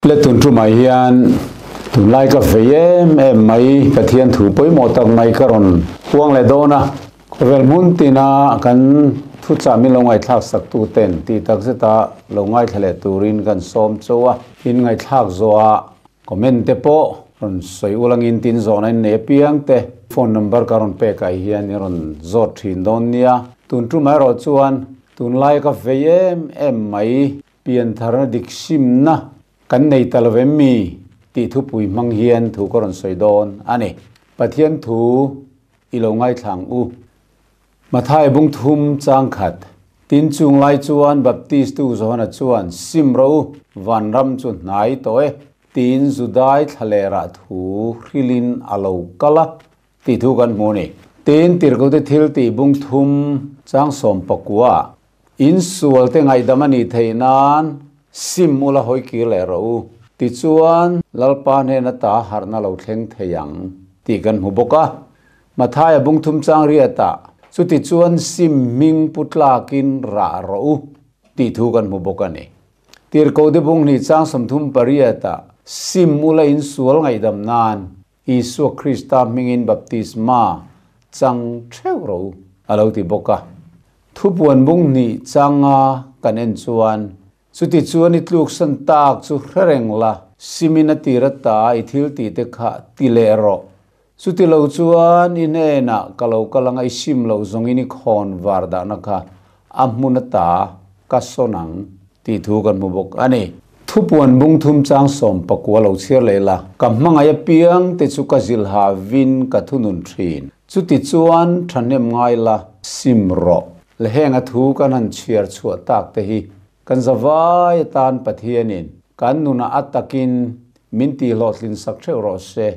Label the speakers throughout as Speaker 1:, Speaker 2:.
Speaker 1: Le tun tumah hian tunlai ka vei em em mai Pathian thu pawimawh tak mai ka rawn puang leh dawn a. Khawvel hmun tina kan thuchah min lo ngaihthlak sak tu ten tih tak zeta lo ngaithla leh turin kan sawm cho a. In ngaihthlak zawhah comment te pawh rawn sawi ulangin tin zawhna in nei apiang te phone number ka rawn pek ah hian i rawn zawt thin dawn nia. Tun tumah erawh chuan tunlai ka vei em em mai Piantharna dik simna kan nei ta lo em mi? tih thupui hmang hian thu ka rawn sawi dawn a ni. Pathian thu i lo ngaithlang u. Mathai bung thum chang khat, Tin chung lai chuan Baptistu Johana chuan, Sim rawh u, vanram chu hnai tawh e, tiin Judai thlalerah thu hrilhin a lo kal a, tih thu kan hmu a ni. Tin, Tirhkohte thil tih bung thum chang 19 In sualte ngaihdam a nih theih nan sim ula hawi kir leh rawh u. Tichuan, Lalpa hnena ta harhna lo thleng thei ang tih kan hmu bawk a. Mathaia bung thum chang riatah, Chutichuan sim hming pu tlakin rah rawh u tih thu kan hmu bawk a ni. Tirhkohte bung hnih chang 38ah, Sim ula in sual ngaihdam nan Isua Krista hmingin baptisma chang theuh rawh u, a lo ti bawk a. Thupuan bung hnih changa kan en chuan, chuti chuan i tluksan tak chu hre reng la, simin a tir ata i thil tih te kha ti leh rawh. Chuti lo chuan i hnenah ka lo kal anga i sim loh zawngin i khawn var dahna kha a hmun ata ka sawn ang tih thu kan hmu bawk a ni. Thupuan bung thum chang 19 lo chhiar leh la, ka hmangaih apiang te chu ka zilha vin ka thunun thin. Chuti chuan thahnem ngai la, sim rawh. Le heng a thu kan han chhiar chhuah tak te hi kan zavai atan Pathianin kan nunah a takin min tihhlawhtlin sak theuh rawh se.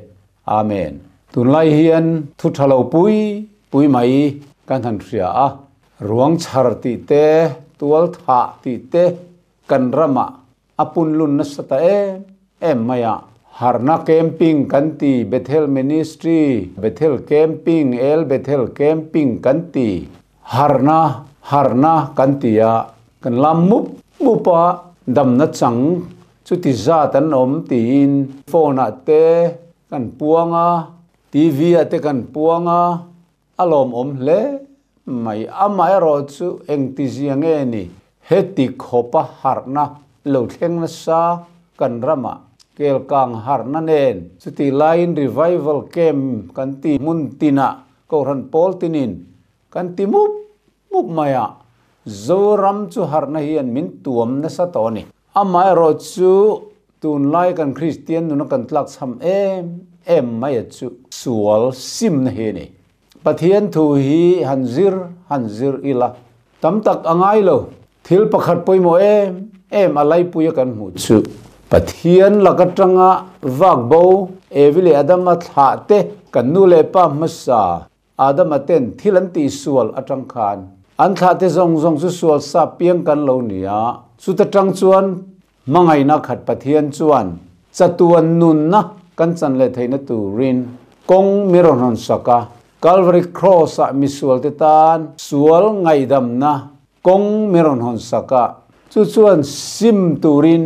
Speaker 1: Amen. Tunlai hian thu tha lo pui pui mai kan han hria a, ruang chhar tih te, tual thah tih te kan ramah a punlun nasa ta em em mai a. Harhna camping kan ti, Bethel Ministry, Bethel Camping, El Bethel Camping kan ti, harhna, harhna kan ti a, kan lam mup mup a, damna chang Chuti zat an awm tiin phone ah te kan puang a, TV ah te kan puang a, a lawmawm hle mai. Amaherawh chu engtizia nge ni heti khawpa harhna lo thleng nasa kan ramah kelkang harhna nen chuti laiin revival camp kan ti hmun tinah Kohhran pawl tinin kan ti mup mup mai a, Zoram chu harhna hian min tuam nasa tawh a ni. Amaherawh chu tunlai kan Kristian nuna kan tlak chham em em mai a chu sual simna hi a ni. Pathian thu hi han zir han zir ila tam tak a ngai lo. Thil pakhat pawimawh em em a laipuia kan hmuh chu Pathian lak atanga vak bo Evi leh Adama thlah te kan nu leh pa hmasa Adama ten thil an tih sual atang khan an thlah te zawng zawng chu sual sa piang kan lo ni a, chuta tang chuan hmangaihna khat Pathian chuan chatuan nunna kan chan leh theihna turin kawng mi rawn hawn sak a, Calvary Cross ah misual te tan sual ngaihdamna kawng mi rawn hawn sak a, chu chuan sim turin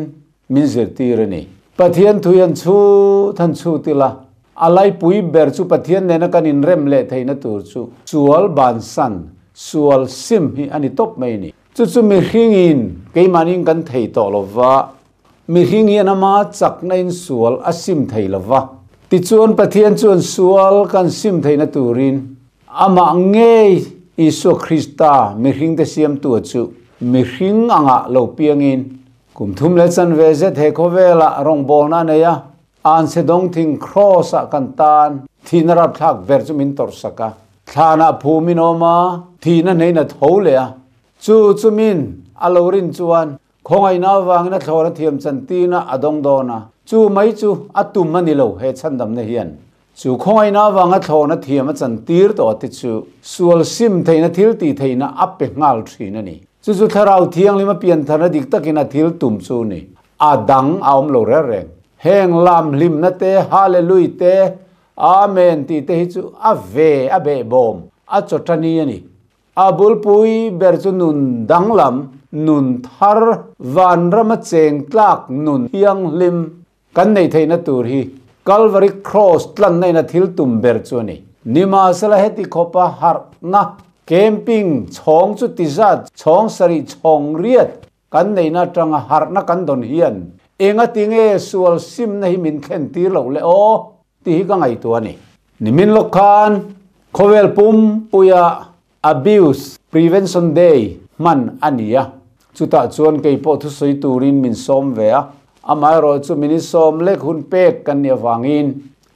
Speaker 1: Min zirtir a ni. Pathian thui an chhut han chhut ila, a laipui ber chu Pathian nena kan inrem leh theihna tur chu sual bansan, sual sim hi a ni tawp mai a ni. Chu chu mihringin keimahniin kan thei tawh lo va, mihring hian ama chakna in sual a sim thei lo va. Tichuan Pathian chuan sual kan sim theihna turin amah ngei Isua Krista mihringte siamtu chu mihring angah lo piangin Kum thum leh chanve zet he khawvelah rawngbawlna a nei a, Anchhe dawngthing Kraws-ah kan tan thihna rapthlak ber chu min tawrhsak a. Thlanah phu min awm a, thihna hneiin a tho leh a. Chu chu min a lo rin chuan khawngaihna avangin a thlawr a thiam chantirna a dawng dawn a, chu mai chu a tum a ni lo he chhandamna hian. Chu khawngaihna avanga thlawna thiam a chantir tawh te chu sual sim theihna thil tih theihna a pe nghal thin a ni. Chu chu Thlarau Thianghlim a piantharna dik takin a thil tum chu ni. A dang a awm lo reng reng. Heng lam hlimna te, Hallelui te, Amen tih te hi chu a ve a behbawm, a chawtani a ni. A bulpui ber chu nun danglam. Nun thar, vanrama cheng tlak nun thianghlim kan neih theihna tur hi Calvary Cross tlanna in a thil tum ber chu a ni. Nimahsela heti khawpa harhna, camping, chhawng chu ti zat, chhawng sarih chhawng riat kan neihna atanga harhna kan dawn hian engati nge sual simna hi min thlen tir loh le aw tih hi ka ngaihtuah a ni. Nimin lawk khan khawvel pumpuia Abuse Prevention Day hman a ni a, chutah chuan kei pawh thusawi turin min sawm ve a, amaherawhchu min insawm lek hun pek kan nih avangin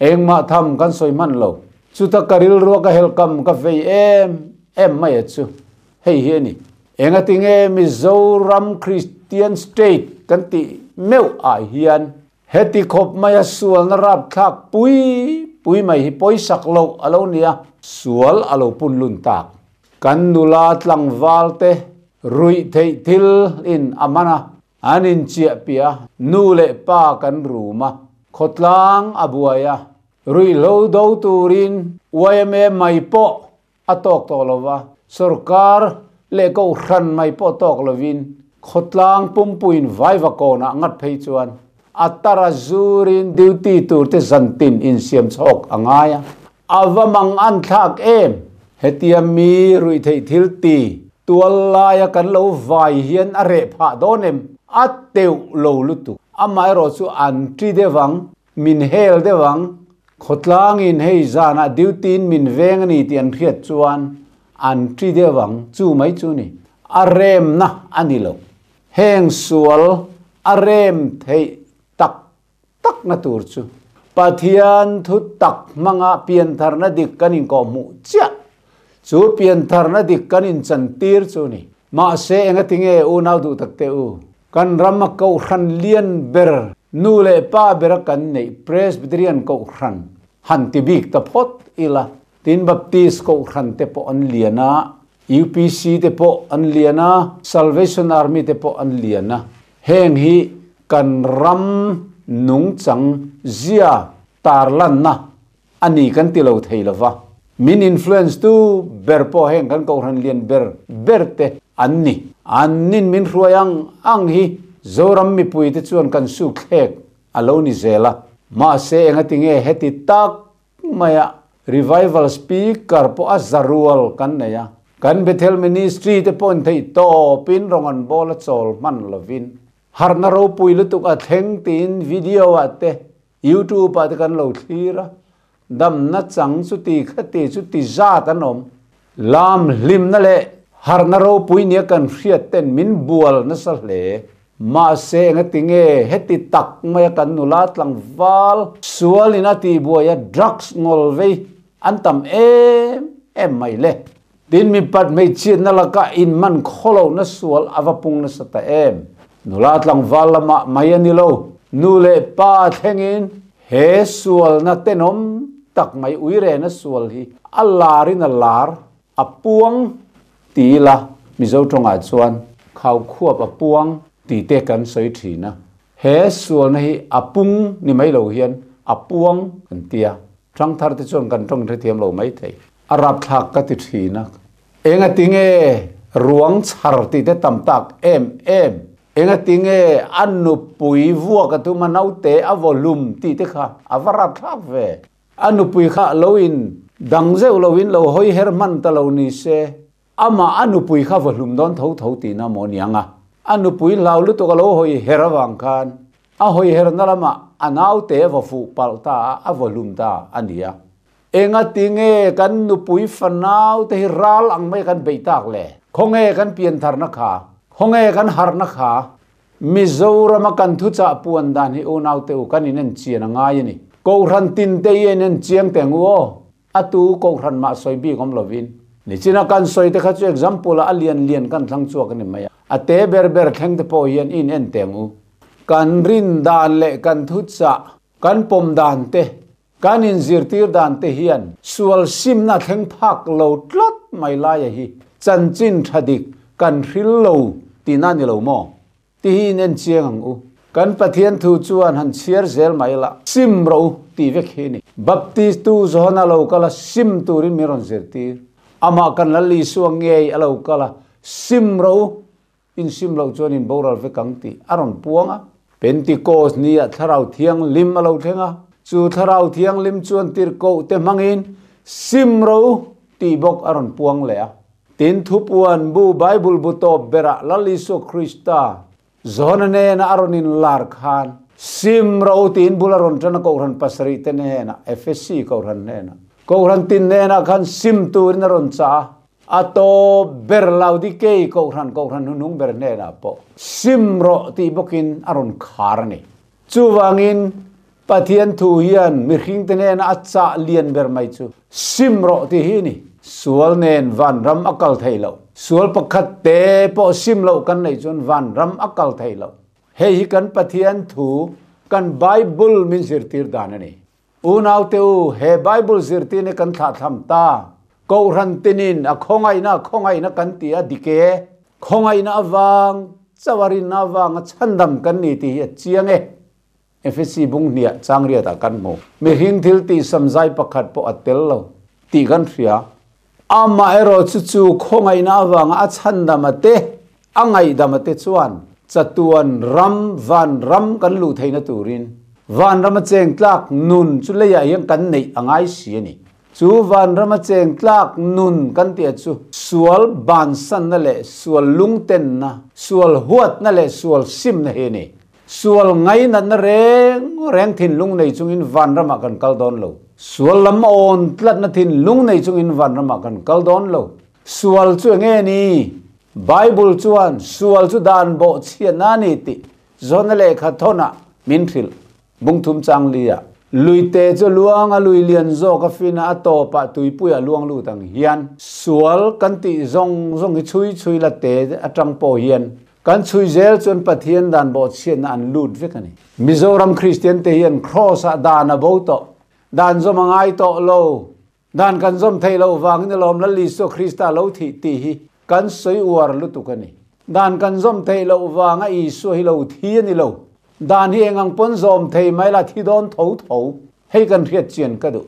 Speaker 1: engmah tham kan sawi hman lo. Chuta ka rilrua ka helhkam ka vei em em mai a chu hei hi a ni. Engatinge Mizoram Christian State kan tih meuh ah hian Heti khawp maia sualna rapthlak pui pui mai hi pawisak loh a lo ni a, sual a lo pun lun tak. Kan nula tlangval te ruih theih thil in a man a, an inchiah piah a, nu leh pa kan rum a, khawtlang a buai a, ruihhlo do turin yma mai pawh a tawk tawh lo va, sorkar leh kohhran mai pawh tawk lovin khawtlang pumpuiin vaiva kawnah ngat phei chuan a tara zurin duty turte zantin insiam chhawk a ngai a. A va mang an thlak em? Hetia mi ruih theih thil ti tual laia kan lo vai hian a reh phah dawn em? A teuh lo lutuk. Amaherawh chu an ṭi deuh ang. Min hel deuh ang. Khawtlangin hei zanah duty-in min veng a ni tih an hriat chuan an ṭi deuh ang. Chu mai chu ni. A remna a ni lo. Heng sual a rem theih tak takna tur chu Pathian thu tak hmanga piantharna dik kan inkawhhmuh chiah. Chu piantharna dik kan inchantir chu ni. Mahse engatinge unau duh tak teh u? Kan rama kohhran lian ber, nu leh pa bera kan neih Presbyterian kohhran han ti bik ta phawt ila, tin Baptist kohhran te pawh an lian a, UPC te pawh an lian a, Salvation Army te pawh an lian a, heng hi kan ram nungchang zia tarlanna a ni kan ti lo thei lo va, min influence tu ber pawh heng kan kohhran lian ber ber te an ni. An nin min hruai ang ang hi Zoram mipui te chuan kan suk thlek a lo ni zel a, mahse engati nge heti tak maia revival speaker pawh a za rual kan nei a, kan Bethel ministry te pawhin theih tawpin rawng an bawl a chawl hman lovin harhna ropui lutuk a thleng tiin video ah te YouTube ah te kan lo thlir a, damna chang chuti khati chuti zat an awm. Lam hlimna leh harhna ropui nia kan hriat ten min bual nasa hle. Mahse engati nge heti tak maia kan nula tlangval sualin a tihbuai a drugs ngawl vei an tam em em mai le. Tin mipat hmeichhiatna laka inman khawlohna sual a va pung nasa ta em? Nula tlangval lamah mai a ni lo, nu leh pa thlengin he sualna tenawm tak mai uirena sual hi a larin a lar, a puang ti ila Mizo tawngah chuan khaukhuap a puang tih te kan sawi thin a. He sualna hi a pung ni mai lo hian a puang kan ti a. Thangthar te chuan kan tawng hrethiam lo mai thei. A rapthlak ka ti thin a. Engati nge ruang chhar tih te tam tak em em? Engati nge a nupui vuak a tum a naute a vaw hlum tih te kha a va rapthlak ve. A nupui kha lo in dang zeuh lo in lo hawi her hman ta lo ni se amah a nupui kha vaw hlum dawn tho tho tihna maw niang a. A nupui hlau lutuk a lo hawi her avang khan a hawi herna lamah a naute a vaw fuh palh ta a, a vaw hlum ta a ni a. Engati nge kan nupui fanau te hi ral ang mai kan beih tak le? Khawnge kan piantharna kha? Khawnge kan harhna kha? Mizorama kan thuchah puan dan hi unaute u kan inen chian a ngai a ni. Kohhran tinte hi a inen chiang teng u aw. A tu kohhran mah sawi bik awm lovin. Nichina kan sawi te kha chu example ah a lian lian kan thlang chhuak a ni mai a. A te ber ber thleng te pawh hian in en teng u. Kan rin dan leh kan thuchah, kan pawm dan te, kan inzirtir dan te hian sual simna thleng phak lo tlat mai laia hi chanchin tha dik kan hril lo tihna ni lo maw? Ti hi in en chiang ang u. Kan Pathian thu chuan han chhiar zel mai la, sim rawh u tih vek hi a ni. Baptist tu Johana lo kal a, sim turin min rawn zirtir. Amah kan Lal Isua ngei a lo kal a, sim rawh u. In sim loh chuan in boral vek ang tih a rawn puang a. Pentikos nia Thlarau Thianghlim a lo thleng a, chu Thlarau Thianghlim chuan tirhkoh te hmangin sim ro tih bawk a rawn puang leh a. Tin, thupuan bu Bible bu tawp berah Lal Isua Krista Johana nena a rawn inlar khan sim ro tiin bul a rawn tan a Kohhran pasarih te hnenah, Efesi Kohhran hnenah, Kohhran tin hnenah khan sim turin a rawn chah a. A tawp ber Laodikei Kohhran, Kohhran hnuhnung ber hnenah pawh sim rawh tih bawkin a rawn khar a ni. Chuvangin Pathian thu hian mihringte hnena a chah lian ber mai chu sim rawh tih hi a ni. Sual nen vanram a kal thei loh. Sual pakhat te pawh sim loh kan neih chuan vanram a kal thei loh. Hei hi kan Pathian thu, kan Bible min zirtir dan a ni. Unaute u, he Bible zirtirna kan thlahthlam ta. Kohhran tinin a khawngaihna khawngaihna kan ti a dik e. Khawngaihna avang, chauh a rinna avanga chhandam kan ni tih hi a chiang e. Efesi bung hniah changriatah kan hmu. Mihring thil tih samzai pakhat pawh a tel lo tih kan hria. Amaherawhchu chu khawngaihna avanga a chhandam a te, a ngaihdam a te chuan chatuan ram, van ram kan luh theihna turin vanrama cheng tlak nun chu leiah hian kan neih a ngai si a ni. Chu vanrama cheng tlak nun kan tih a chu sual bansanna leh sual lungtenna, sual huatna leh sual simna hi a ni. Sual ngainatna reng reng thinlung nei chungin vanramah kan kal dawn lo. Sual lam awn tlatna thinlung nei chungin vanramah kan kal dawn lo. Sual chu enge ni? Bible chuan sual chu dan bawh chhiatna a ni tih Jona lehkha thawnah min hrilh. Bungthum chang lia luite chu luang a lui lian zawk a fin a, a tawpah tuipui a luang lut ang hian sual kan tih zawng zawng hi chhui chhui la te atang pawh hian kan chhui zel chuan Pathian dan bawh chhiatna an lut vek a ni. Mizoram Kristian te hian Kraws ah dan a bo tawh, dan zawm a ngai tawh lo. Dan kan zawm theih loh vangin alawm Lal Isua Krista lo thih tih hi kan sawi uar lutuk a ni. Dan kan zawm theih loh vanga Isua hi lo thi a ni lo. Dan hi eng ang pawn zawm thei mai la thi dawn tho tho. Hei kan hriat chian ka duh.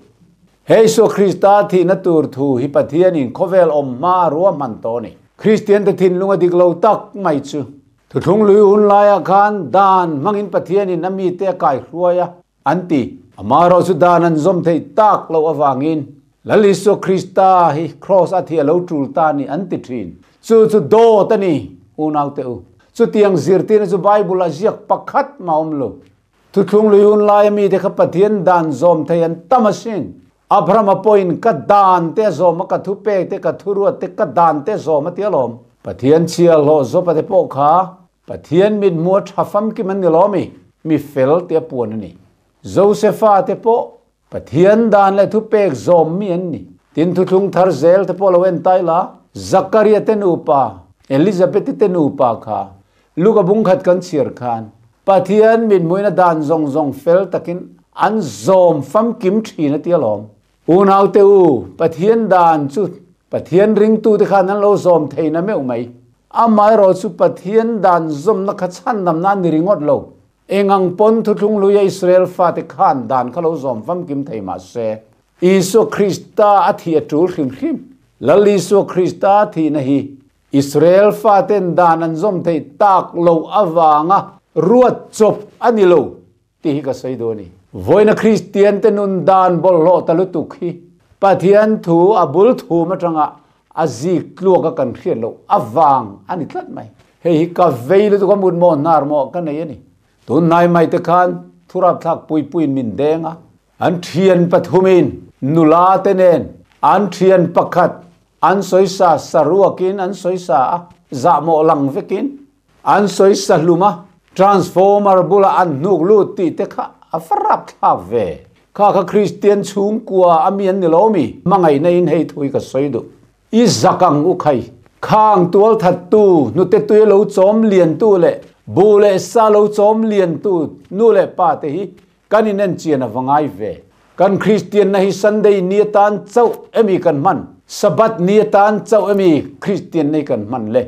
Speaker 1: He Isua Krista thihna tur thu hi Pathianin khawvel awm hma a ruahman tawh a ni. Kristiante thinlung a dik lo tak mai chu. Thuthlung lui hun laiah khan dan hmangin Pathianin a mite a kaihruai a. An ti. Amaherawh chu dan an zawm theih tak loh avangin Lal Isua Krista hi Kraws a thi a lo tul ta a ni an ti thin. Chu chu dawt a ni, unaute u. Chutiang zirtirna chu Bible ah ziak pakhat mah awm lo. Thuthlung lui hun laia mite kha Pathian dan zawm thei an tam asin. Abrahama pawhin ka dan te a zawm a, ka thupek te, ka thuruat te, ka dan te a zawm a ti alawm. Pathian chhia hlawh zawpa te pawh kha Pathian mithmu a tha famkim an ni lo mi? Mi fel tia puan a ni. Josefa te pawh Pathian dan leh thupek zawm mi an ni. Tin thuthlung thar zel te pawh lo en tai la, Zakaria te nupa, Elizabeth-i te nupa kha Luka bungkhat kan chhiar khan Pathian mithmuin a dan zawng zawng fel takin an zawm famkim thin a ti alawm. Unaute u, Pathian dan chu Pathian ringtute khan an lo zawm thei na meuh mai. Amaherawh chu Pathian dan zawmna kha chhandamna a ni ringawt lo. Eng ang pawn thuthlung luia Israel fate khan dan kha lo zawm famkim thei mah se, Isua Krista a thih a tul hrim hrim. Lal Isua Krista a thihna hi Israel faten dan an zawm theih tak loh avanga ruat chawp a ni lo. Tih hi ka sawi duh a ni. Vawiina Kristiante nun dan bawlhhlawh ta lutuk hi Pathian thu a bul thum atanga a zik tluak a kan hriat loh avang a ni tlat mai. Hei hi ka vei lutuk a mut maw hnar maw ka nei a ni. Tunhnai mai te khan thurapthlak puipuiin min deng a, an thian pathumin nula te nen an thian pakhat an sawisa saruakin an sawisa a, zahmawh lang vekin An sawi sahlum a, transformer bulah an hnuk lut tih te kha a va rapthlak ve. Kha kha Kristian chhungkua a mi an ni lo mi? Hmangaihna in hei thui ka sawi duh. I zak ang u khai. Khang tualthattu, hnute tui lo chawm liantu leh bu leh sa lo chawm liantu nu leh pa te hi kan inenchian a va ngai ve. Kan Kristianna hi Sunday ni atan chauh emi kan hman? Sabbath ni atan chauh emi Kristianna hi kan hman le?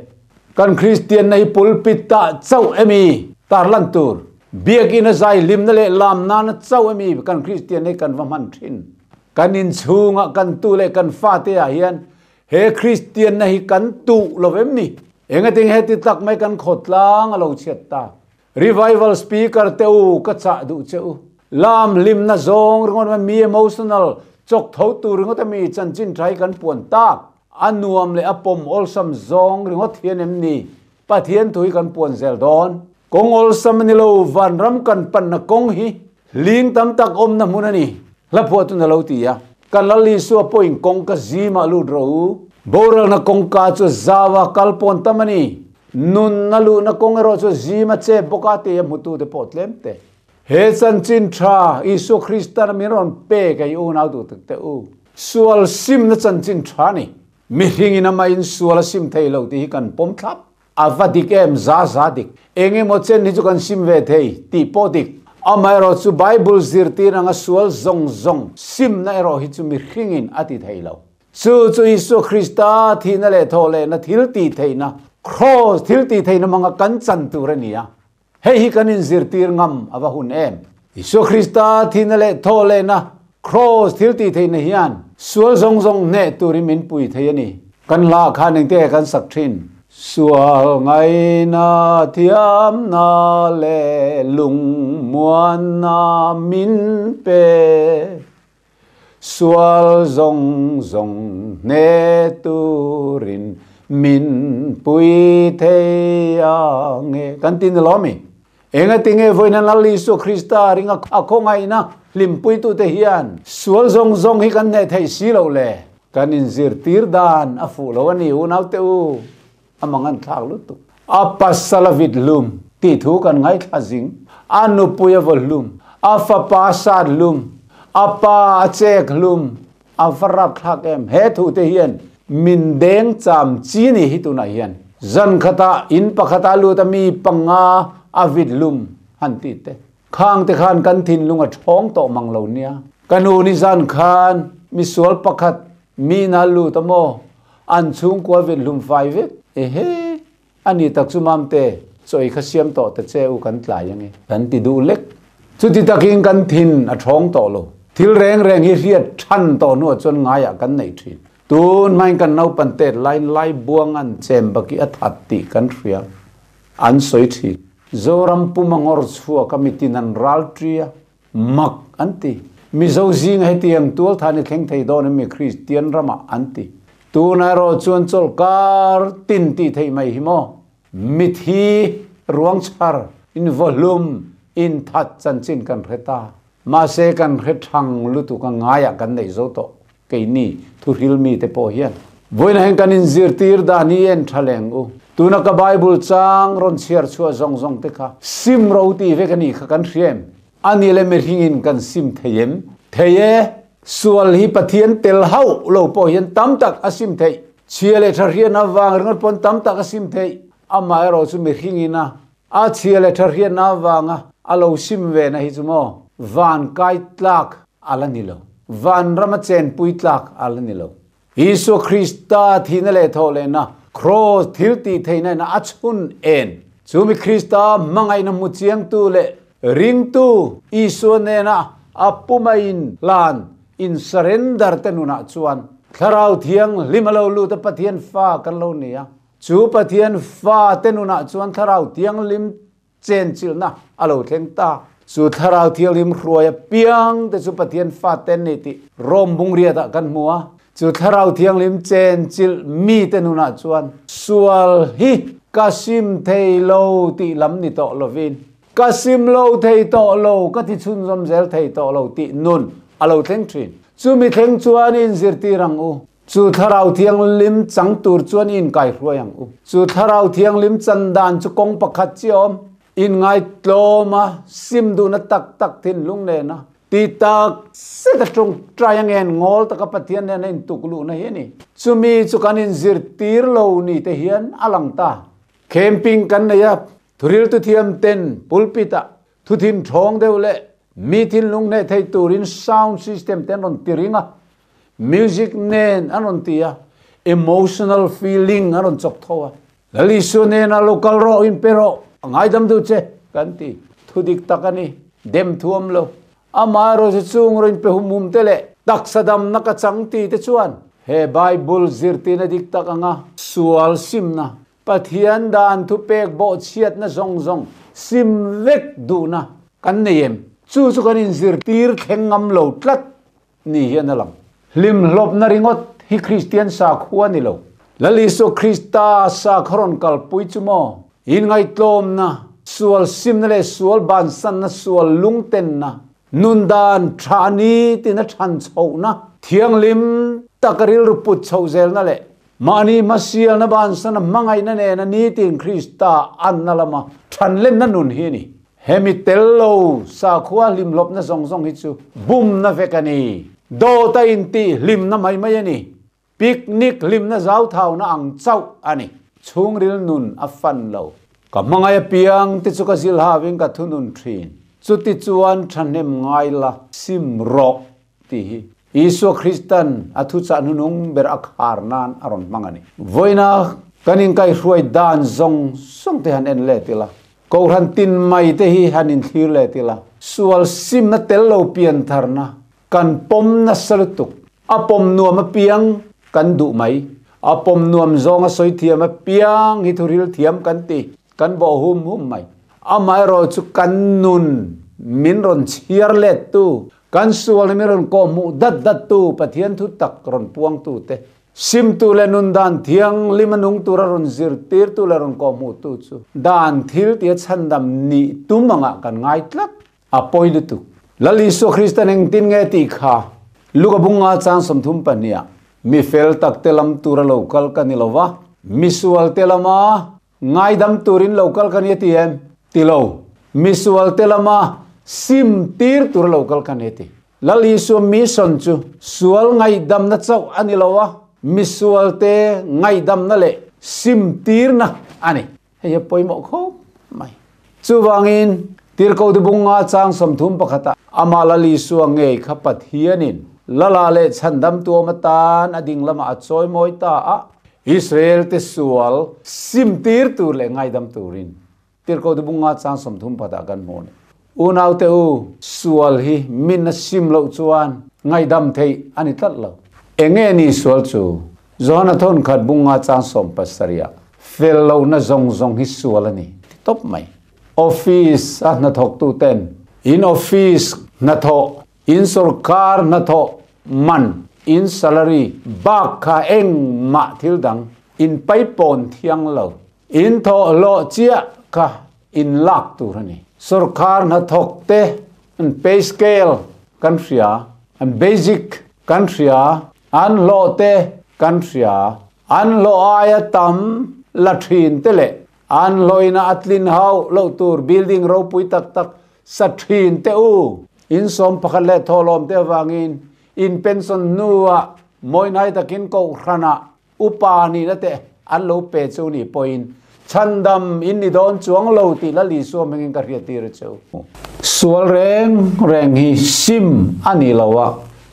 Speaker 1: Kan Kristianna hi pulpit ah chauh emi tarlan tur? Biakinn a zai hlimna leh lam nana chauh emi kan Kristianna hi kan va hman thin? Kan inchhungah kan tu leh kan fate ah hian he Kristianna hi kan tuh lo em ni? Enga ting he ti tak mai kan khotlang alo chiat ta. Revival speaker te u ka cha du che u. Lam lim na zong ringon mi emotional chok tho tu ringot mi chan chin thai kan puan tak. Anuam le apom olsam zong ringot hian em ni. Pathian thui kan puan zel don. Kong olsam ni lo van ram kan pan na kong hi. Ling tam tak om na mun ani. La phuat tu na lo ti ya. Kan lali su point kong ka zima lu ro. Boral na kong ka chu zawa kalpon tamani. Nun na lu na kong ro chu zima che boka te mutu te potlem te. He chan chin tha Isu Krista na miron pe ka u na du te u. Sual sim na chan chin tha ni. Mi hing ina ma in sual sim thei lo ti kan pom thlap. Avadik em za za dik. Enge mo chen ni chu kan sim ve thei ti po dik. Amai ro chu Bible zir ti ranga sual zong zong sim na ero hi chu mi hingin ati thei lo. Chu chu Isu Krista thi na le tho le na thil ti thei na cross thil ti thei na manga kan chan tur ania. Hei hi kanin zir tir ngam awa hun em. Isu Krista thi na le tho le na cross thil ti thei na hian sual zong zong ne turi min pui thei ani. Kan la khan ning te kan sak thin. Sual ngai na thiam na le lung muan na min pe. Sual zong zong ne turin min pui thei a nge. Kan tin lo mi. Enga tinge voina lal Isu Krista ringa a khongai na lim pui tu te hian. Sual zong zong hi kan ne thei si lo le. Kan in zir tir dan a fu lo ani u nau te u. Amangan thak lu tu. Apasalavit lum ti thu kan ngai tha jing. Anu puya vol lum. Afa pa sat lum. Apa achek lum. Afarap thak em. He thu te hian. Min deng cham chi ni hi tu na hian. Zan khata in pakhata lu ta mi panga avit lum han ti te. Khang te khan kan thin lunga thong to mang lo nia. Kanu ni zan khan mi sual pakhat mi na lu ta mo. An chung kwa vit lum fai vek. Ehe ani tak chu mam te choi kha siam to te che u kan tlai ange. Kan ti du lek. Chu ti takin kan thin a thong to lo. Thil reng reng hi riat than to nu chon ngai a kan nei thin. Tun mai kan nau pan te lai lai buang an chem baki a that ti kan thria. An soi thi. Zoram pumangor chua kamitin an ral tria mak anti. Mi zo jing he tiang tual thani thleng thei don mi Christian rama anti. Tu na ro chuan chol kar tin ti thei mai hi mo. Mi thi ruang char in volume in that chan chin kan reta. Ma se kan re thang lu tu ka ngaya kan nei zo to. Ke ni thu hil mi te po hian. Voina heng kan in zir tir da ni en thaleng u. Tu na ka Bible chang ron chiar chua zong zong te kha. Sim ro ti ve kan ni kha kan hriem. Ani le me hingin kan sim theyem. Theye sual hi pathian tel hau lo po hian tam tak asim thei. Chiale tharian awang ringot pon tam tak asim thei. Ama ero chu mi hingina. A chiale tharian awanga alo sim ve na hi chu mo. Van kai tlak ala ni lo. Van rama chen pui tlak ala ni lo. Isu Krista thina le tho le na. Cross thil ti theina na achun en. Chu mi Krista mangai na mu chiang tu le ring tu Isu ne na apumain lan in surrender te nuna chuan. Tharau thiang limalo lu te pathian fa kan lo nia. Chu pathian fa te nuna chuan tharau thiang lim chen chil na alo thleng ta. Chu tharau thiang lim hruai piang te chu pathian fa ten ni ti rom bung ria ta kan mua. Chu tharau thiang lim chen chil mi te nuna chuan sual hi kasim thei lo ti lam ni to lovin. Kasim lo thei to lo ka ti chun zom zel thei to lo ti nun alo thleng thin. Chu mi thleng chuan in zir ti rang u. Chu tharau thiang lim chang tur chuan in kai hruai ang u. Chu tharau thiang lim chan dan chu kong pakhat chi om. In ngai tloma sim du na tak tak thin lung le na. Ti tak se ta trung triangle ngol ta ka pathian ne in tuk lu na hi ni. Chu mi chu kan in zir tir lo ni te hian alang ta. Camping kan ne ya thuril tu thiam ten pulpita thu thin thong deu le mi thin lung ne thei turin sound system ten ron tiringa. Music nen anon tia emotional feeling anon chok thowa. Lali su ne na local ro in pero ngai dam du che kan ti thudik takani dem thuam lo. Ama ro se chung ro in pe humum te le tak sadam na ka chang ti te chuan. He Bible zir ti na dik tak anga sual sim na Pathian dan thupek bawhchhiatna zawng zawng sim vek duhna kan nei em? Chu chu kan inzirtir thleng ngam lo tlat ni hian a lang. Hlimhlawpna ringawt hi Kristian sakhua ni lo. Lal Isua Krista sakhaw rawn kalpui chu maw? Inngaihtlawmna, sual simna leh sual bansanna, sual lungtenna, nun dan tha ni tina than chhohna, thianghlim taka rilru put chhoh zelna leh mahni hmasialna bansana hmangaihna nena nitin Krista anna lama thanlenna nun hi a ni. Hemi tel lo sakhua hlimhlawpna zawng zawng hi chu bumna vek a ni. Dawt a intih hlimna mai mai a ni. Picnic hlimna zauthauna ang chauh a ni. Chhungril nun a fan lo. Ka hmangaih apiang te chu ka zil havin ka thunun thin. Chuti chuan thahnem ngai la sim rawh tih hi Isua Kristan a thuchah hnunung ber a khar nan a rawn hmang a ni. Vawiina kan inkaihruai dan zawng zawng te han en let ila, Kohhran tin mai te hi han inthlir let ila, sual simna tel lo piantharna kan pawm nasa lutuk. A pawm nuam apiang kan duh mai. A pawm nuam zawng a sawi thiam apiang hi thuril thiam kan ti, kan bawh hum hum mai. Amaherawh chu kan nun min rawn chhiar let tu, kan sual hi min rawn kawhhmuh dat dat tu, Pathian thu tak rawn puang tu te, sim tu leh nun dan thianghlim a nung tura rawn zirtir tu leh rawn kawhhmuh tu chu dan thil tia chhandam nih tum angah kan ngai tlat. A pawi lutuk. Lal Isua Kristan engtin nge tih kha Luka bunga chang 32ah, Mi fel tak te lam tura lo kal ka ni lo va, mi sual te lama ngaidam turin lo kal ka ni a ti em? Ti lo. Mi sual te lama sim tir tura lo kal ka ni a ti. Lal Isua mission chu sual ngaihdamna chauh a ni lo a, mi sual te ngaihdamna leh sim tirna a ni. Hei hi a pawimawh khawp mai. Chuvangin, Tirhkohte bunga chang 31 ah amah Lal Isua ngei kha Pathianin Lala leh chhandamtu awm atan a ding lamah a chawimawi ta a, Israel te sual sim tir tur leh ngaidam turin Tirhkohte bunga chang 31 ah kan hmu a ni. Unaute u, sual hi min a sim loh chuan ngaihdam theih a ni tlat lo. Enge ni sual chu? Johana thawnkhat bunga chang 17 ah fel lohna zawng zawng hi sual a ni ti tawp mai. Office a hnathawktu ten in office hnathawh, in sorkar hnathawh man, in salary bak kha engmah thil dang in paipawn thiang lo. In thawh hlawh chiah kha in lak tur a ni. Sorkar hnathawk te an pay scale kan hria, an basic kan hria, an hlawh te kan hria. An hlawh aia tam la thin te leh an hlawhina a tlin hauh loh tur building ropui tak tak sa thin te u. In 11 leh thawhlawm te avangin in pension hnuah mawihnai takin kohhranah Upa nihna te an lo pe chu nih pawhin chhandam in ni dawn chuang lo tih Lal Isua hmingin ka hriattir a cheu. Sual reng reng hi sim a ni lo a,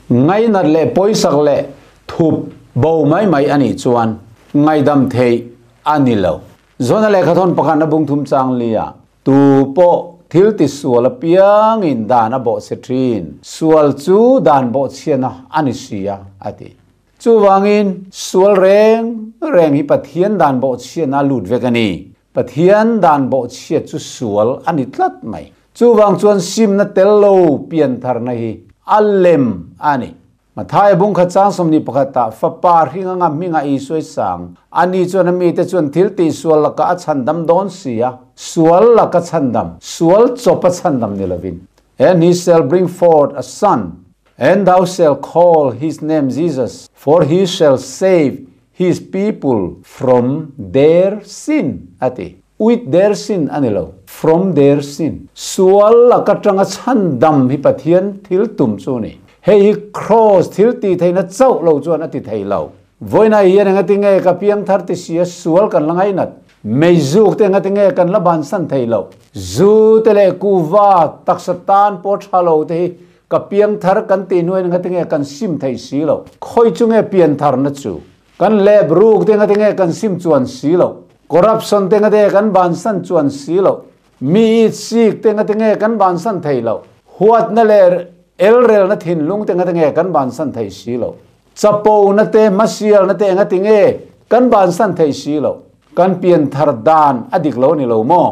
Speaker 1: ngainat leh pawisak leh thup bo mai mai a nih chuan ngaihdam theih a ni lo. Zona lehkhathawn pakhatna bung thum chang lia tu pawh thil ti sual apiangin dan a bawhchhe thin, sual chu dan bawhchhiatna a ni si a, a ti. Chuvangin, sual reng reng hi Pathian dan bawhchhiatna a lut vek a ni. Pathian dan bawhchhiat chu sual a ni tlat mai. Chuvang chuan simna tel lo piantharna hi a lem a ni. Mathaia bungkhat chang 21 ah Fapa hring anga hmingah Isua i sang. Ani chuan a mite chuan thil tih sual lakah a chhandam dawn si a, sual laka chhandam, sual chawp a chhandam ni lovin. And he shall bring forth a son, And thou shall call his name Jesus, for he shall save his people from their sin, a ti. With their sin a ni lo, from their sin. Sual laka tanga chhandam hi Pathian thil tum chu a ni. Hei hi Kraws thil tih theihna chauh lo chuan a ti thei lo. Vawiinah hian engati nge ka piang thar ti sia sual kan la ngainat? Meizuk te engati nge kan la bansan thei lo? Zu te leh kuva taksa tan pawh tha lo te hi Ka piangthar kan tih hnuaiin ngatinge kan sim thei si lo? Khawi chu nge piantharna chu? Kan lep ruk te ngatinge kan sim chuan si lo? Corruption te ngatinge kan bansan chuan si lo? Mi it sik te ngatinge kan bansan thei lo? Huatna leh elrelna thinlung te ngatinge kan bansan thei si lo? Chapona te hmasialna te engatinge kan bansan thei si lo? Kan pianthar dan a dik lo a ni lo maw?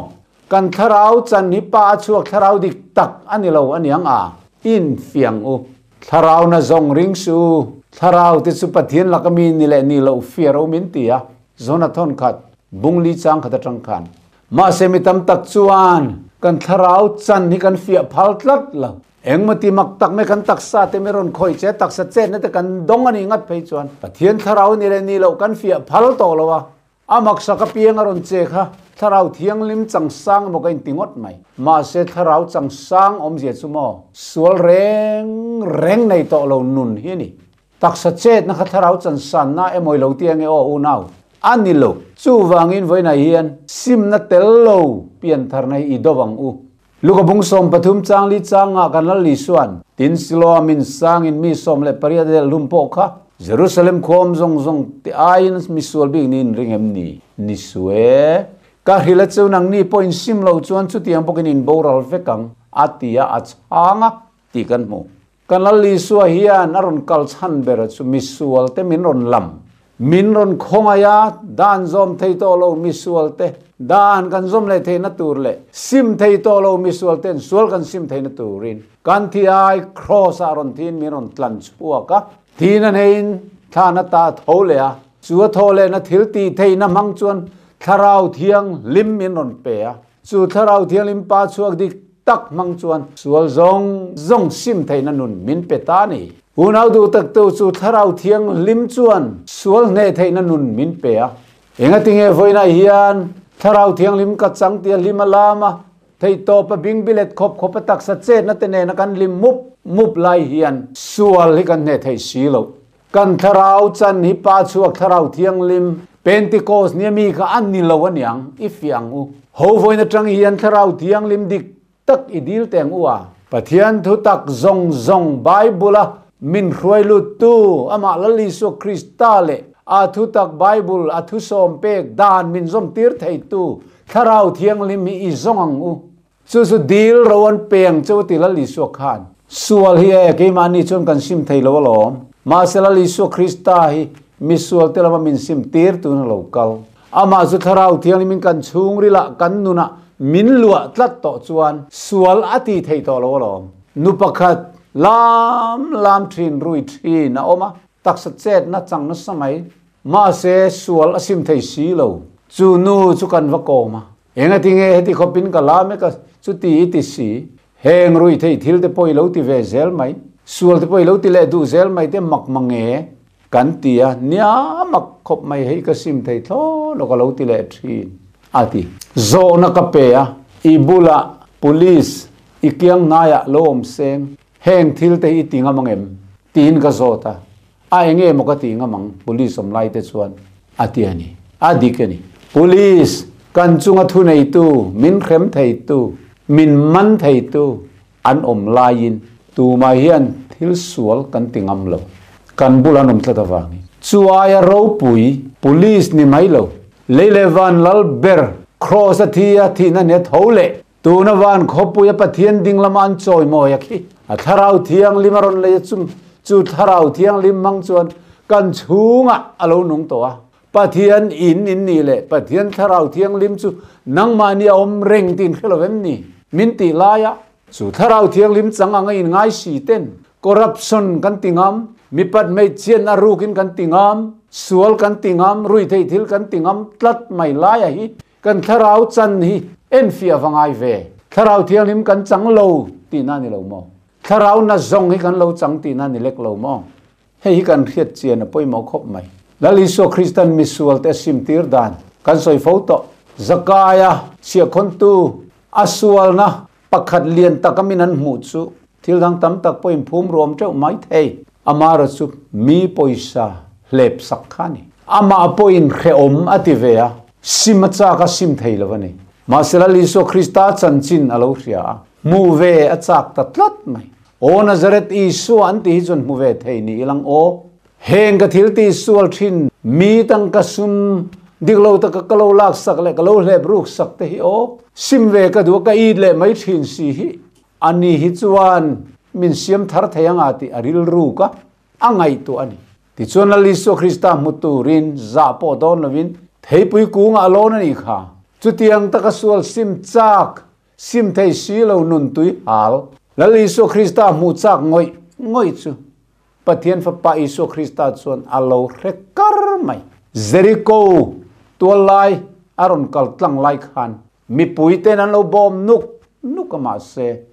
Speaker 1: Kan thlarau chan hi Pa a chhuak thlarau dik tak a ni lo a niang a? In fiang u. Thlarau na zawng ring suh u. Thlarau te chu Pathian laka mi ni leh ni loh fiar awm in ti a, Zona thawn khat, bungli chang khat atang khan. Mahse mi tam tak chuan kan thlarau chan hi kan fiah phal tlat lo. Engmaw ti mak tak mai kan taksa te mi rawn khawih che, taksa chetna te kan dawng a nih ngat phei chuan Pathian thlarau ni leh ni loh kan fiah phal tawh lo a. A maksak apiang a rawn che kha thlarau thianghlim changsang emaw ka inti ngawt mai. Mahse thlarau changsang awmzia chu maw sual reng reng nei tawh lo nun hi a ni. Taksa chetna kha thlarau chansanna emaw i lo ti ange aw unau? A ni lo. Chuvangin vawiinah hian simna tel lo piantharna hi i do ang u. Luka bung 13 chang li changah kan Lal Isua'n, Tin Siloam in sangin mi 18 a delh hlum pawh kha Jerusalem khua awm zawng zawng te aiin mi sual bik niin ring em ni? Ni sue. Ka hrilh a cheu nangni pawh in sim loh chuan chutiang bawkin in boral vek ang, a ti a, a chhang a, tih kan hmu. Kan Lal Isua hian a rawn kal chhan ber chu misual te min rawn lam, min rawn khawngaih a, dan zawm thei tawh lo misual te dan kan zawm leh theihna tur leh sim thei tawh lo misual ten sual kan sim theihna turin kan thi ai Kraws ah rawn thiin min rawn tlan chhuak a, thihna hneiin thlan ata a tho leh a, chu a thaw lehna thil tih theihna hmang chuan Thlarau Thianghlim min rawn pe a. Chu Thlarau Thianghlim Pa chhuak dik tak hmang chuan sual zawng zawng sim theihna nun min pe ta a ni. Unau duh taktu chu Thlarau Thianghlim chuan sual hneh theihna nun min pe a. Engatinge vawiinah hian Thlarau Thianghlim ka chang tia hlim a lam a, theihtawp a bing bilet khawp khawp a taksa chetna te nena kan hlim mup mup lai hian sual hi kan hneh thei si loh. Kan thlarau chan hi Pa chhuak Thlarau Thianghlim, Pentecost nia mi kha a ni lo aniang, i fiah ang u. Ho vawiin atang hian Thlarau Thianghlim dik tak i dil teng u a. Pathian thu tak zawng zawng Bible a min hruai lut tu amah Lal Isua Krista leh a thu tak Bible a thusawm pek dan min zawm tir thei tu Thlarau Thianghlim hi i zawng ang u. Chu chu dil ro an peng cheu ti Lal Isua khan. Sual hi e, keimahni chuan kan sim thei lo alawm. Mahse Lal Isua Krista hi misual te lama min sim tir tun a lo kal. Amah chu Thlarau Thianghlimin kan chhungrilah kan nunah min luah tlat tawh chuan sual a ti thei tawh lo alawm. Nu pakhat lam lam thin rui thin a awm a, taksa chetna chang nasa mai. Mahse sual a sim thei si lo. Chu nu chu kan va kawm a. Engati nge heti khawpin ka la mek a, chuti i ti si. Heng rui thei thil te pawh i lo ti ve zel mai, sual te pawh i lo ti leh duh zel mai te mak mang e kan ti a, nia mak khawp mai hei ka sim thei thlawt lo ka lo ti leh thin a ti. Zawhna ka pe a, i bulah police i kiang hnaiah lo awm seng, heng thil te hi i ti ngam ang em? tiin ka zawt a. A enge maw ka ti ngam ang police awm lai te chuan a ti a ni. A dik a ni. Police kan chunga thuneitu, min hrem theitu, min man theitu an awm laiin tumah hian thil sual kan ti ngam lo. Kan bul an awm tlat avangin. Chu aia ropui police ni mai lo, lei leh van lal ber Kraws a thi a thihna nia tho leh Tuna van khawpuia Pathian ding lama an chawimawi a khi. A Thlarau Thianghlim a rawn lei a chung chu Thlarau Thianghlim hmang chuan kan chhungah a lo nung tawh a. Pathian in in nih leh Pathian Thlarau Thianghlim chu nangmahni a awm reng tiin hre lo em ni? Min tih laia chu Thlarau Thianghlim chang anga in ngai si ten corruption kan ti ngam, mipat hmeichhiatna rukin kan ti ngam, sual kan ti ngam, ruihtheih thil kan ti ngam tlat mai laia hi Kan thlarau chan hi enfiah va ngai ve. Thlarau Thianghlim kan chang lo tihna a ni lo maw? Thlarau na zawng hi kan lo chang tihna a ni lek lo maw? Hei hi kan hriat chian a pawimawh khawp mai. Lal Isua Kristan misualte a simtir dan kan sawi fo tawh. Zakaia chhiahkhawntu a sualna pakhat lian taka min an hmuh chu thil dang tam tak pawhin phum ruam teuh mai thei. Amaherawh chu mi pawisa hlep sak kha a ni. Amah pawhin hrehawm a ti ve a, sim a chak a sim thei lo a ni. Mahse Lal Isua Krista chanchin a lo hria a, hmuh ve a chak ta tlat mai. Aw Nazareth Isua an tih hi chuan hmu ve thei ni ilang aw. Heng ka thil tih sual thin mi tangka sum dik lo taka ka lo lak sak leh ka lo hlep ruk sak te hi aw. Sim ve ka duh a, ka it leh mai thin si hi. Ani hi chuan min siam thar thei anga tih a rilruk a, a ngaihtuah a ni. Tichuan Lal Isua Krista hmu turin zah pawh dawn lovin Theipui kungah a lawn a nih kha. Chutiang taka sual sim chak, sim thei si lo nun tui hal. Lal Isua Krista hmuh chak ngawih ngawih chu Pathian Fapa Isua Krista chuan a lo hre kar mai. Jeriko tual lai a rawn kal tlang lai khan mipui ten an lo bawm nuk nuk a mahse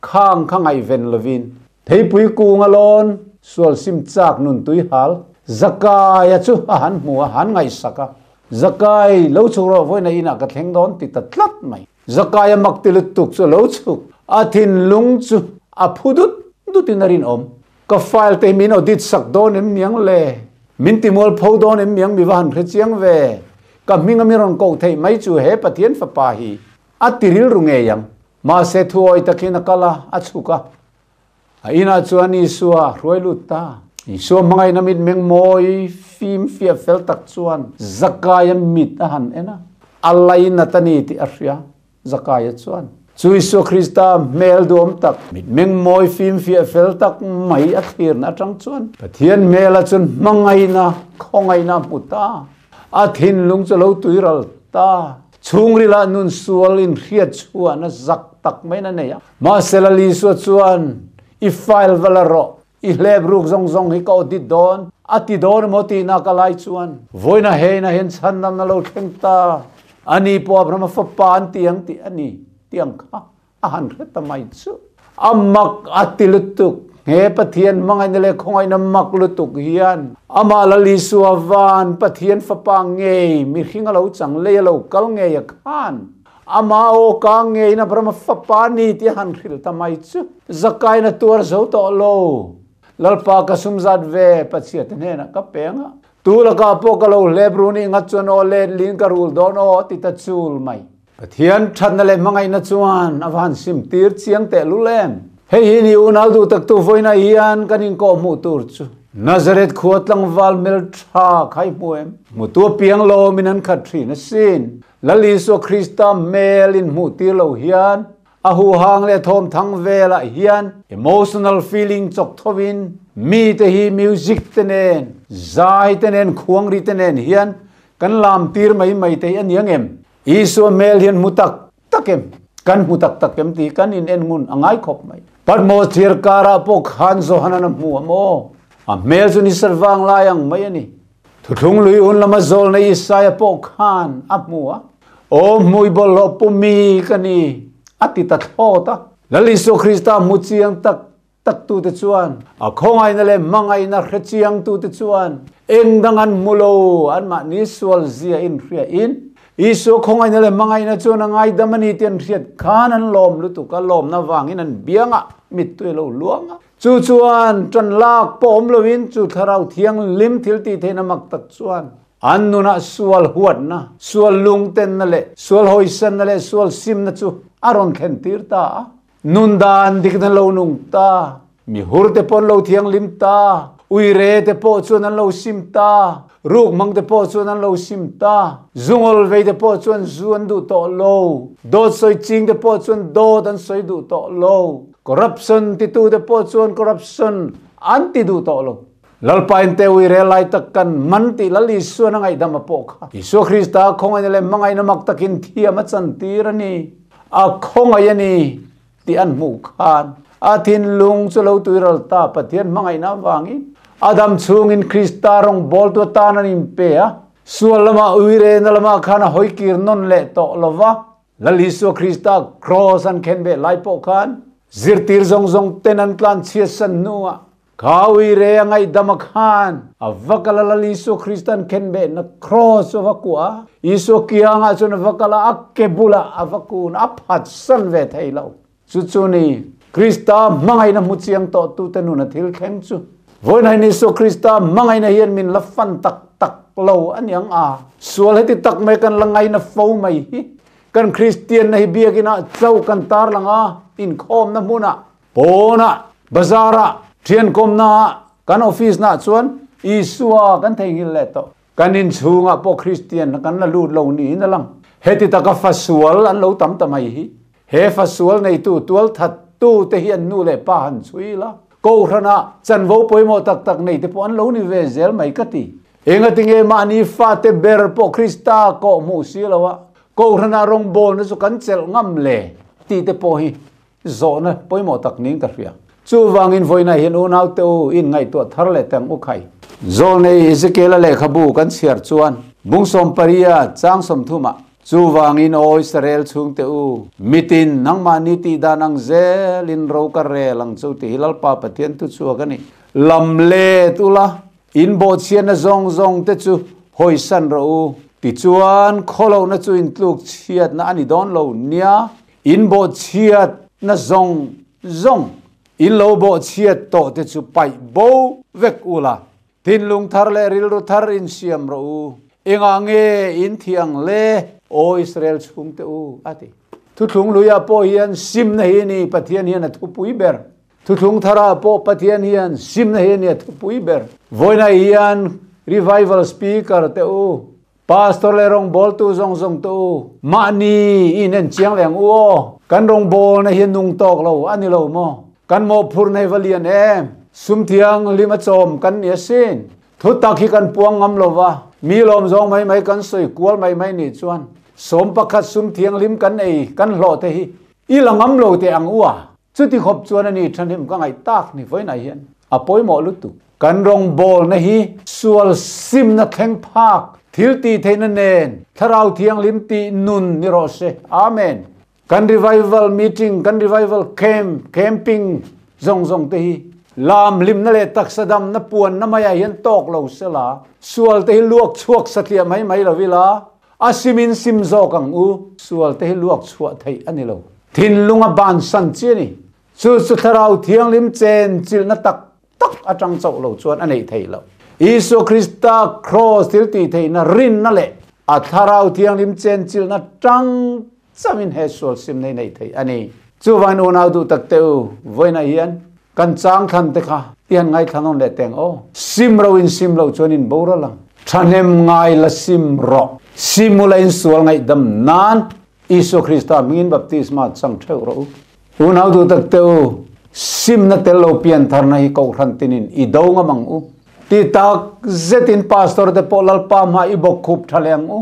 Speaker 1: khang kha ngaihven lovin Theipui kung a lawn sual sim chak nun tui hal Zakaia chu a han hmu a, han ngaihsak a. Zakai, lo chhuk rawh vawiin a inah ka thleng dawn ti ta tlat mai. Zakaia mak ti lutuk chu a lo chhuk. A thinlung chu a phu dut dutin a rinawm. Ka file te hi min audit sak dawn em niang le? Min ti mualpho dawn em niang mi va han hre chiang ve? Ka hming a mi rawn koh theih mai chu he Pathian fapa hi a ti rilru ngei ang. Mahse thuawi takin a kal a, a chhuk a. A inah chuan Isua a hruai lut ta. Isua hmangaihna mitmeng mawi fim fiah fel tak chuan Zakaia mit a han en a, a lainat a ni tih a hria. Zakaia chuan chu Isua Krista hmel duam tak, mitmeng mawi fim fiah fel tak mai a thlirna atang chuan Pathian hmela chuan hmangaihna, khawngaihna a hmu ta. A thinlung chu a lo tuiral ta. Chhungrilah nun sual inhriat chhuahna zak tak maiin a nei a. Mahse Lalisua chuan, I file va la rawh, i hlep ruk zawng zawng hi ka audit dawn, a ti dawn emaw tihna ka lai chuan, vawiina heina hian chhan namna lo thleng ta, ani pawh Abrahama fapa an ti ang tih a ni, tih ang kha a han hre ta mai chu. A mak a ti lutuk, he Pathian hmangaihna leh khawngaihna mak lutuk hian amah Lalisua van Pathian fapa ngei mihring a lo chang lei a lo kal ngei a khan Amah aw ka ngeiin Abrahama fapa ni tih a han hrilh ta mai chu Zakain a tuar zo tawh lo. Lalpa ka sum zat ve, Pathiate hnenah ka peng a, tu lakah pawh ka lo hlep ru nih ngat chuan aw let lin ka rul dawn aw ti ta chul mai. Pathian thatna leh hmangaihna chuan a va han sim tir chiang teh lul em? Hei hi ni unau duh taktu vawiinah hian kan inkawhhmuh tur chu. Nazareth khua tlangval hmeltha kha i hmu em? Hmutu apiang lawmin an khat thin asin. Lal Isua Krista hmel in hmuh tir lo hian a huhang leh thawmthang velah hian emotional feeling chawk thovin mite hi music te nen, zai te nen, khuangri te nen hian kan lam tir mai mai te hi a ni ang em? Isua hmel hian hmu tak tak em? Kan hmu tak tak em tih kan in en ngun a ngai khawp mai. Patmos thir karah pawh khan Johanan a hmu a maw? A hmel chu ni sarvang lai ang mai a ni. Thuthlung lui hun lama zawlna Isaia pawh khan a hmu a, Aw hmui bawlhhlawh pu mi ka ni, a ti ta thlawt a. Lal Isua Krista hmu chiang tak tak tute chuan, a khawngaihna leh hmangaihna hre chiang tute chuan eng dang an hmu lo, anmahni sual zia inhriain Isua khawngaihna leh hmangaihna chuan a ngaidam a ni tih an hriat khan an lawm lutuk a, lawmna vangin an biangah mittui a lo luang a. Chu chuan ṭan lak pawh awm loin chu Thlarau Thianghlim thil tih theihna mak tak chuan an nunah sual huatna, sual lungtenna leh sual hawisanna leh sual simna chu a rawn thlentir ta a. Nun dan dikna lo nung ta, mi hurte pawh an lo thianghlim ta, uire te pawh chuan an lo sim ta, ruk hmang te pawh chuan an lo sim ta, zungawl vei te pawh chuan zu an duh tawh lo, dawt sawi ching te pawh chuan dawt an sawi duh tawh lo. Corruption titute pawh chuan corruption an ti duh tawh lo. Lalpa in te ui rel lai tak kan man tih Lal Isuan a ngaihdam a pawh kha. Isua Krista khawngaihna leh hmangaihna mak takin thiam a chantir a ni. A khawngaih a ni tih an hmuh khan a thinlung chu lo tuiral ta Pathian hmangaihna avangin a dam chhungin Krista rawngbawltu atan an inpe a. Sual lamah ui rehna lamah khan a hawikir nawn leh tawh lova. Lal Isua Krista kraws an khen ve lai pawh khan zirtir zawng zawng ten an tlan chhiatsan hnuah kha uire a ngaihdam a khan a va kal a Lal Isua Krista an khen ve na kraws chu a va kuah a, Isua kiangah chuan a va kal a, a ke bulah a va kun a, a phatsan ve thei lo. Chu chu ni Krista hmangaihna hmu chiang tawh tute nuna thil thleng chu. Vawiin Isua Krista hmangaihna hian min la fan tak tak lo a niang a. Sual heti tak mai kan la ngaina fo mai hi. Kan Kristianna hi biakinah chauh kan tarlang a, inkhawmna hmunah, pawnah, bazarah, thiankawmnaah, kan office-naah chuan Isua kan theihnghilh leh tawh. Kan inchhungah pawh Kristianna kan la lut lo niin a lang. Heti taka fa sual an lo tam ta mai hi. He fasual neitu tualthattu te hi an nu leh pa han chhui la, Kohhranah chanvo pawimawh tak tak nei te pawh an lo ni ve zel mai ka ti. Engatinge mahni fate ber pawh Krista kawh hmuh si lo a, Kohhrana rawngbawlna chu kan chelh ngam le tih te pawh hi zawhna pawimawh tak niin ka hria. Chuvangin vawiinah hian unaute u in ngaihtuah thar leh teng u khai. Zawlnei Ezekiela lehkhabu kan chhiar chuan bung sawmparia chang sawmthumah, Chuvangin aw Israel chhungte u, mitin nangmahni tih dan ang zelin ro ka rel ang chu tih hi Lalpa Pathian thuchhuak a ni. Lam let ula, in bawhchhiatna zawng zawng te chu hawisan rawh u. Tichuan, khawlohna chu in tluk chhiatna a ni dawn lo nia, in bawhchhiatna zawng zawng, in lo bawhchhiat tawh te chu paih bo vek ula, thinlung thar leh rilru thar in siam rawh u. Engah nge in thiang le, Aw Israel chhungte u, a ti. Thuthlung luiah pawh hian simna hi ni Pathian hian a thupui ber. Thuthlung tharah pawh Pathian hian simna hi a nia thupui ber. Vawiinah hian Revival Speaker te u, Pastor leh rawngbawltu zawng zawng te u, mahni in en chiang leh ang u aw. Kan rawngbawlna hi a nung tawk lo a ni lo maw? Kan mawhphurna hi va lian em? Sum thianghlim a chawm kan ni asin. Thutak hi kan puang ngam lo va, mi lawm zawng mai mai kan sawi kual mai mai nih chuan sawm pakhat sum thianghlim kan ei kan hlawh te hi i la ngam lo teh ang u a. Chuti khawp chuan a ni thahnem ka ngaih tak ni vawiinah hian a pawimawh lutuk. Kan rawngbawlna hi sual simna thleng phak thil tih theihna nen Thlarau Thianghlim tih nun ni rawh se. Amen. Kan revival meeting, kan revival camp, camping zawng zawng te hi lam hlimna leh taksa damna puanna maiah hian tawk lo se la, sual te hi luak chhuak satliah mai mai lo ila, A simin sim zawk ang u. Sual te hi luak chhuah theih a ni lo. Thinlung a bansan chi a ni. Chu chu Thlarau Thianghlim chen chilhna tak tak atang chauh lo chuan a neih theih loh. Isua Krista kraws thil tih theihna rinna leh a Thlarau Thianghlim chen chilhna tang chauhin he sual sim nei neih theih a ni. Chuvangin unau duh tak te u, vawiinah hian kan chang thlan te kha i han ngaithla nawn leh teng aw. Sim ro in sim loh chuan in boral ang. Thahnem ngai la sim rawh. Sim ula in sual ngaihdam nan Isua Krista hmingin baptisma chang theuh rawh u. Unau duh tak te u, simna tel lo piantharna hi Kohhran tinin i do ngam ang u. Ti tak zetin Pastor te pawh Lalpa hma i bawkkhup tha leh ang u.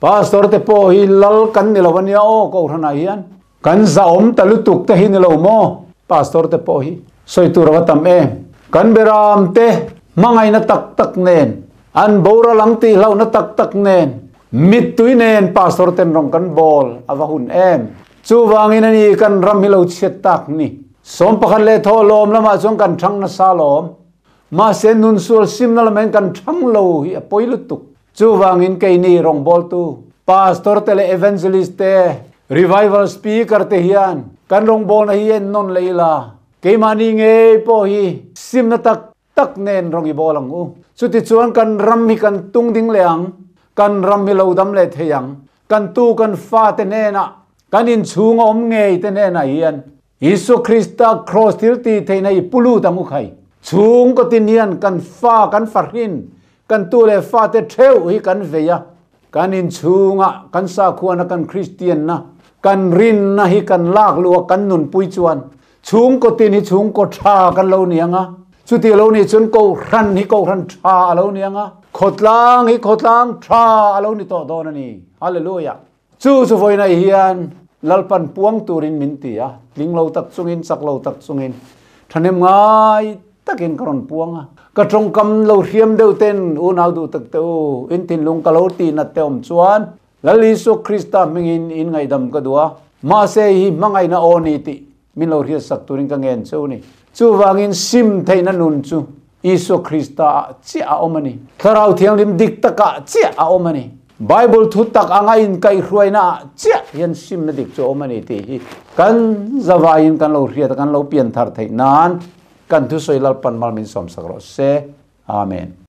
Speaker 1: Pastor te pawh hi lal kan ni lo ania aw Kohhranah hian. Kan zahawm ta lutuk te hi ni lo maw? Pastor te pawh hi sawi tur a va tam em. Kan beram te hmangaihna tak tak nen, an boral ang tih hlauhna tak tak nen, mittui nen pastor ten rawng kan bawl a va hun em. Chuvangin a ni kan ram hi lo chhiat tak ni. Sawmpakhat leh thawhlawm lamah chuan kan thang nasa lawm. Mahse nunsual simna lamah hian kan thang lo hi a pawi lutuk. Chuvangin keini rawngbawltu, Pastor te leh Evangelist te, Revival Speaker te hian kan rawngbawlna hi en nawn leh ila, keimahni ngei pawh hi simna tak tak nen rawng i bawl ang u. Chutichuan kan ram hi kan tung ding leh ang, kan ram hi lo dam leh thei ang. Kan tu kan fate hnenah, kan inchhunga awm ngei te hnenah hian Isua Krista kraws thil tih theihna i pu lut ang u khai. Chhungkaw tin hian kan fa kan fahrin, kan tu leh fate theuh hi kan vei a, kan inchhungah kan sakhuana kan Kristianna, kan rinna hi kan lak luh a kan nunpui chuan chhungkaw tin hi chhungkaw tha kan lo ni ang a, chuti lo nih chuan kohhran hi kohhran tha a lo ni ang a, khawtlang hi khawtlang tha a lo ni tawh dawn a ni. Hallelujah! Chu chu vawiinah hian Lalpan puang turin min ti a, tling lo tak chungin, chak lo tak chungin, thahnem ngai takin ka rawn puang a. Ka tawngkam lo hriam deuh ten unau duh tak te u, in thinlung ka lo tih nat te awm chuan Lal Isua Krista hmingin in ngaihdam ka duh a, mahse hi hmangaihna aw ni tih min lo hriatsak turin ka ngen cheu ni. Chuvangin sim theihna nun chu Isua Krista ah chiah a awm a ni. Thlarau Thianghlim dik takah chiah a awm a ni. Bible thu tak anga inkaihhruaina ah chiah hian simna dik chu a awm a ni tih hi kan zavaiin kan lo hriat a, kan lo pianthar theih nan kan thusawi Lalpan mal min sawmsak rawh se. Amen.